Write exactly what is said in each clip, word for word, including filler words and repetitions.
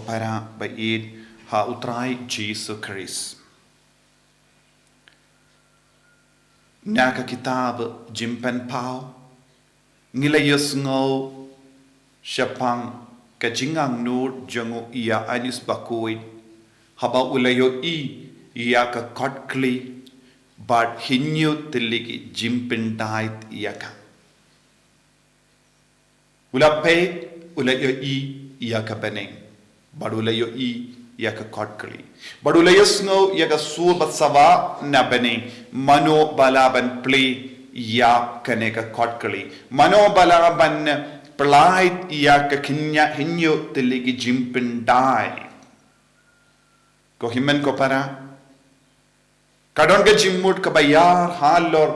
Para ba ïeit ha U Trai Jisu Khrist. Na ka kitab Jingpynpaw, ngi la ïohsngew shaphang ka jingangnud jong u ïa Annius Bakhuid, haba u la ïohi ïa ka kotkhlieh, bad hynñiew tylli ki jingpyndait ïa ka. U la peit, u la ïohi ïa ka bneng, bad u la ïohi ïa ka kotkhlieh, bad u la ïohsngew ïa ka sur ba sawa na bneng: Mano ba lah ban plie ïa kane ka kotkhlieh? Mano ba lah ban plie ïa ka kynja hynñiew tylli ki jingpyndait? Ko hynmen ko para, ka don ka jingmut kaba ïar halor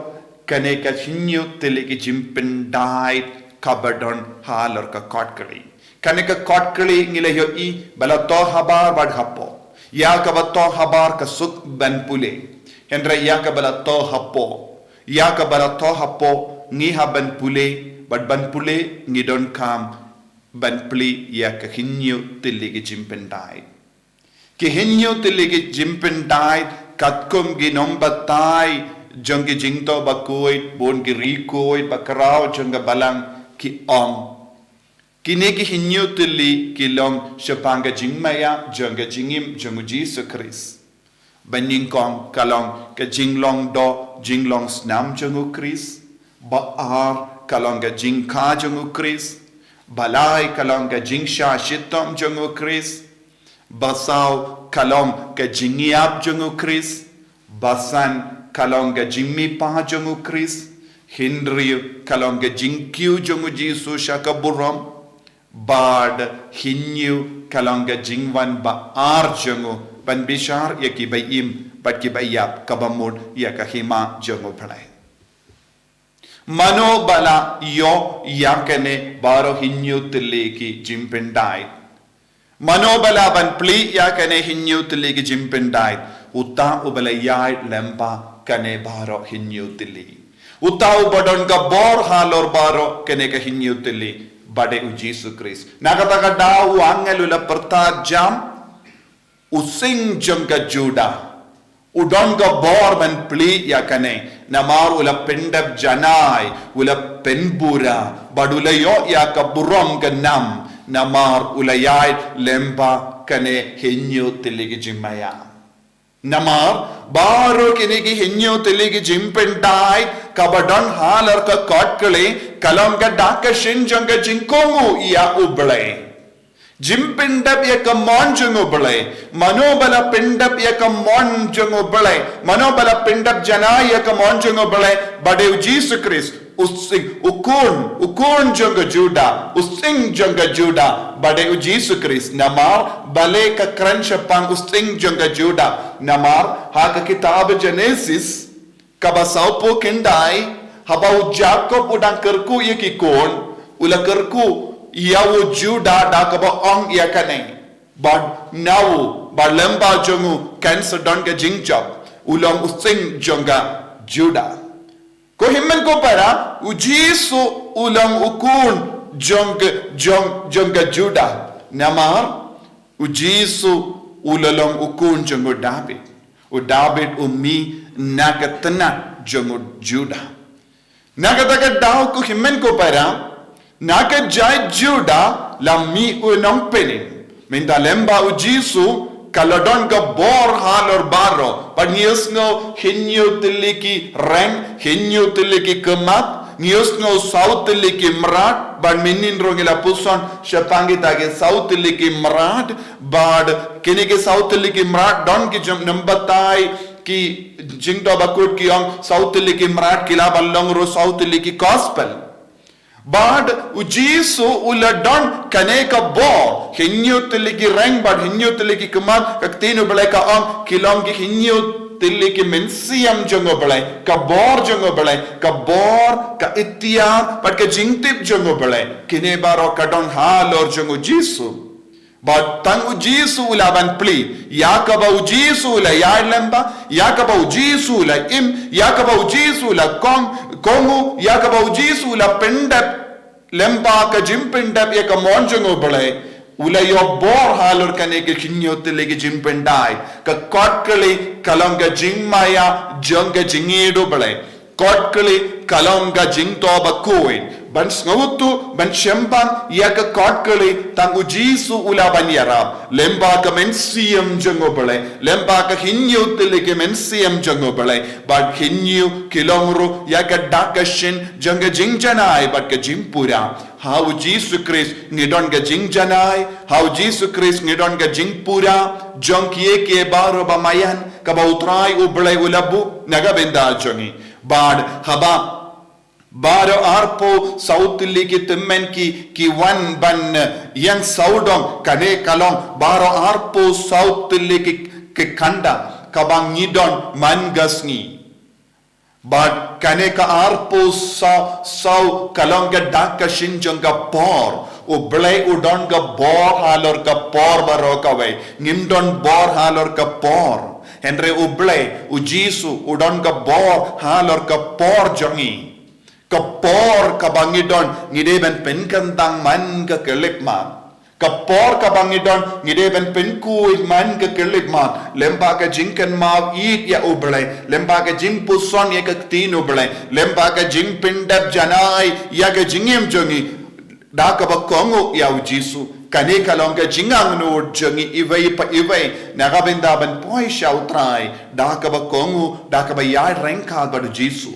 kane ka hynñiew tylli ki jingpyndait kaba don halor ka kotkhlieh. Kane ka kotkhlieh ngi la ïohi ba la thoh habar bad hapoh. Ïa kaba thoh habar ka suk ban pule. Hynrei ïa kaba la thoh hapoh, ïa kaba la thoh hapoh ngi hap ban pule, bad ban pule ngi donkam ban plie ïa ka hynñiew tylli ki jingpyndait. Ki hynñiew tylli ki jingpyndait katkum ki nongbatai jong ki Jingthoh Bakhuid, bun ki riewkhuid bakhraw jong ka balang ki ong, kine ki hynñiew tylli ki long shaphang ka jingmaïa jong ka jingim jong U Jisu Khrist. Ba nyngkong ka long ka jinglong doh jinglong snam jong U Khrist. Ba ar ka long ka jingkha jong U Khrist. Ba lai ka long ka jingshah shitom jong U Khrist. Ba saw ka long ka jingïap jong U Khrist. Ba san ka long ka jingmihpat jong U Khrist. Hynriew ka long ka jingkiew jong U Jisu sha ka burom. Bad hynñiew ka long ka jingwan ba ar jong u ban bishar ïa kiba im bad kiba ïap, kaba mut ïa ka hima jong U Blei. Mano ba la ïoh ïa kane baroh hynñiew tylli ki jingpyndait? Mano ba lah ban plie ïa kane hynñiew tylli ki jingpyndait? Uta uba la ïaid lyngba kane baroh hynñiew tylli. Uta uba don ka bor halor baroh kane ka hynñiew tylli, ba dei U Jisu Khrist. Na kata ka daw u angel u la pyrta jam: U Sing jong ka Judah u don ka bor ban plie ïa kane, namar u la pyndep janai, u la pynbura, bad u la ïoh ïa ka burom ka nam, namar u la ïaid lyngba kane hynñiew tylli ki jingmaïa. Namar baroh kine ki hynñiew tylli ki jingpyndait kaba don halor ka kotkhlieh ka long ka dak ka shin jong ka jingkohnguh ïa U Blei. Jingpyndep ïa ka mon jong U Blei. Mano ba la pyndep ïa ka mon jong U Blei? Mano ba la pyndep janai ïa ka mon jong U Blei? Ba dei U Jisu Khrist. U Sing, U Khun, U Khun jong ka Judah, U Sing jong ka Judah, ba dei U Jisu Khrist. Namar balei ka kren shaphang U Sing jong ka Judah? Namar ha ka kitab Genesis kaba sawphew khyndai, haba u Jakob u dang kyrkhu ïa ki khun, u la kyrkhu ïa u Judah da kaba ong ïa kane: Bad na u, bad lyngba jong u kan sa don ka jingjop. U long U Sing jong ka Judah. Ko hynmen ko para, U Jisu u long U Khun jong ka, jong, jong ka Judah. Namar U Jisu u la long U Khun jong u David. U David u mih na ka tnat jong u Judah. Na kata ka daw ko hynmen ko para, na ka jaid Judah la mih u nongpynim. Mynta lyngba U Jisu ka la don ka bor halor baroh. Bad ngi ïohsngew hynñiew tylli ki reng, hynñiew tylli ki khmat, ngi ïohsngew saw tylli ki mrad, bad mynhynnin ruh ngi la pyrshang shaphang kita ki saw tylli ki mrad, bad kine ki saw tylli ki mrad don ki jingbatai, ki Jingthoh Bakhuid ki ong saw tylli ki mrad ki lah ban long ruh saw tylli ki gospel. Bad U Jisu u la don kane ka bor, hynñiew tylli ki reng bad hynñiew tylli ki khmat, ka ktien U Blei ka ong ki long ki hynñiew tylli ki mynsiem jong U Blei, ka bor jong U Blei, ka bor, ka iktiar, bad ka jingtip jong U Blei. Kine baroh ka don halor jong U Jisu. Bad tang U Jisu u lah ban plie ïa kaba U Jisu u la ïaid lyngba, ïa kaba U Jisu u la im, ïa kaba U Jisu u la kohnguh, ïa kaba U Jisu u la pyndep lyngba ka jingpyndep ïa ka mon jong U Blei. U la ïoh bor halor kane ka khynñiewtylli ka jingpyndait. Ka kotkhlieh ka long ka jingmaïa jong ka jingïeit U Blei. Kotkhlieh ka long ka jingthoh bakhuid. Ban sngewthuh, ban sngewbang ïa ka kotkhlieh, tang U Jisu u lah ban ïarap. Lyngba ka mynsiem jong U Blei, lyngba ka khynñiewtylli ka mynsiem jong U Blei, bad khynñiew ki long ruh ïa ka dak ka shin jong ka jingjanai bad ka jingpura. Ha U Jisu Khrist ngi don ka jingjanai, ha U Jisu Khrist ngi don ka jingpura jong kiei kiei baroh ba maïan, kaba U Trai U Blei u la buh na ka bynta jong ngi. Bad haba baroh arphew saw tylli ki tymmen ki, ki wan ban, eh, ïeng sawdong, kane ka long baroh arphew saw tylli ki, ki khanda kaba ngi don man ka sngi. Bad kane ka arphew saw, saw ka long ka dak ka shin jong ka por. U Blei u don ka bor halor ka por baroh kawei. Ngim don bor halor ka por. Hynrei U Blei, U Jisu, u don ka bor halor ka por jong ngi. Ka por kaba ngi don, ngi dei ban pynkyntang man ka khyllipmat. Ka por kaba ngi don, ngi dei ban pynkhuid man ka khyllipmat. Lyngba ka jingkynmaw ïeit ïa U Blei. Lyngba ka jingpuson ïa ka ktien U Blei. Lyngba ka jingpyndep janai ïa ka jingim jong ngi. Da kaba kohnguh ïa U Jisu. Kane ka long ka jingangnud jong ngi iwei pa iwei. Na ka bynta ban poi sha U Trai. Da kaba kohnguh, da kaba ïaid ryngkat bad U Jisu.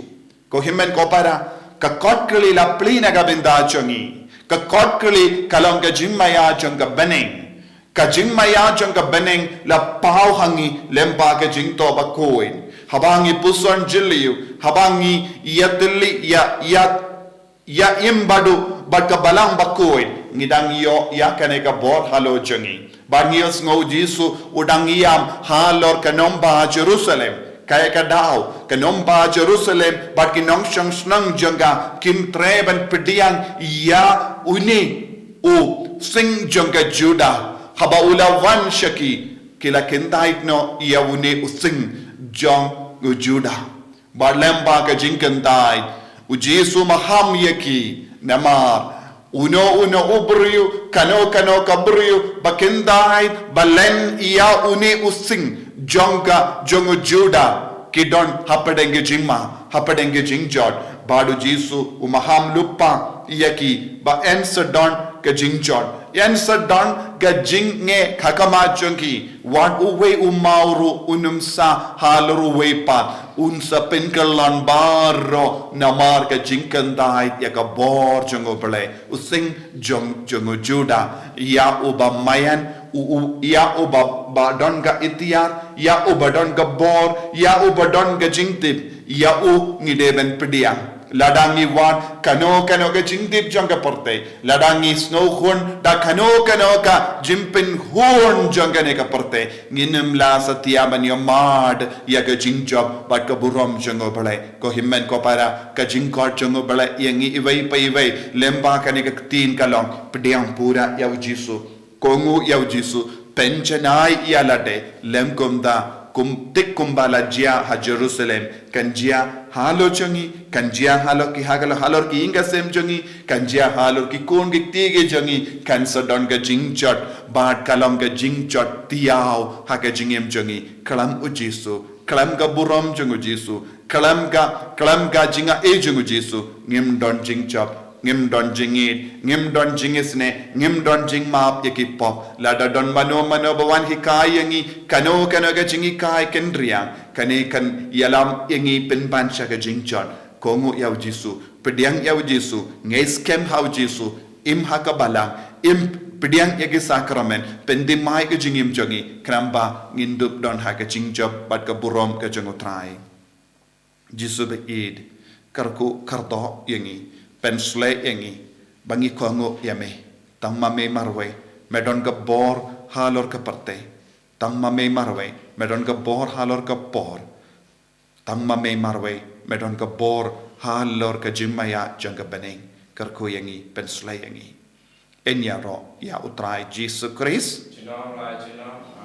Ko hynmen ko para, ka kotkhlieh la plie na ka bynta jong ngi. Ka kotkhlieh ka long ka jingmaïa jong ka bneng. Ka jingmaïa jong ka bneng la paw ha ngi lyngba ka jingthoh bakhuid. Haba ngi puson jylliew, haba ngi ïatylli ïa, ïa, ïa im bad u, bad ka Balang bakhuid, ngi dang ïoh ïa kane ka bor halor jong ngi. Bad ngi ïohsngew U Jisu u dang ïam halor ka nongbah Jerusalem. Kaei ka daw, ka nongbah Jerusalem bad ki nongshong shnong jong ka kim treh ban pdiang ïa une u sing jong ka Judah. Haba u la wan sha ki, ki la kyntait noh ïa une u sing jong u Judah. Bad lyngba ka jingkyntait, U Jisu u maham ïa ki, namar uno uno u briew, kano kano ka briew ba kyntait ba len ïa une u sing jong ka, jong u Judah, ki don hapdeng ka jingma, hapdeng ka jingjot. Bad U Jisu u maham lypa ïa ki ba yn sa don ka jingjot, yn sa don ka jingngeit ha khmat jong ki. Wat uwei u maw ruh un ym sah halor uwei pat, un sa pynkyllon baroh namar ka jingkyntait ïa ka bor jong U Blei. U sing jong, jong u Judah, ïa uba maïan, u, u, ïa uba, ba don ka iktiar, ïa uba don ka bor, ïa uba don ka jingtip, ïa u ngi dei ban pdiang. Lada ngi wad kano kano ka jingtip jong ka pyrthei, lada ngi sngewkhun da kano kano ka jingpynkhun jong kane ka pyrthei, ngin ym lah satia ban ïoh mad ïa ka jingjop bad ka burom jong U Blei. Ko hynmen ko para, ka jingkhot jong U Blei ïa ngi iwei pa iwei lyngba kane ka ktien ka long, pdiang pura ïa U Jisu. Kohnguh ïa U Jisu, pynjanai ïa lade, lem kumta, kum, thik kumba la jia ha Jerusalem, kan jia halor jong ngi, kan jia halor ki ha ka, halor ki ïing ki sem jong ngi, kan jia halor ki khun ki kti ki jong ngi, kan sa don ka jingjot, bad ka long ka jingjot thiaw ha ka jingim jong ngi. Khlem U Jisu, khlem ka burom jong U Jisu, khlem ka, khlem ka jingaiei jong U Jisu, ngim don jingjop, ngim don jingïeit, ngim don jingisynei, ngim don jingmap ïa ki pop. Lada don mano mano ba wan hikai ïa ngi kano kano ka jinghikai kynriang, kane kan ïalam ïa ngi pynban sha ka jingjot. Kohnguh ïa U Jisu, pdiang ïa U Jisu, ngeit skhem ha U Jisu, im ha ka Balang, im pdiang ïa ki sakramen, pynthymmai ka jingim jong ngi, khnang ba ngin dup don ha ka jingjop bad ka burom ka jong U Trai. Jisu ba ïeit, kyrkhu kyrdoh ïa ngi, pynshlei ïa ngi, ba ngi kohnguh ïa me. Tang ma me marwei me don ka bor halor ka pyrthei. Tang ma me marwei me don ka bor halor ka por. Tang ma me marwei me don ka bor halor ka jingmaïa jong ka bneng. Kyrkhu ïa ngi, pynshlei ïa ngi. Yn ïaroh ïa U Trai Jisu Khrist. Junom la junom.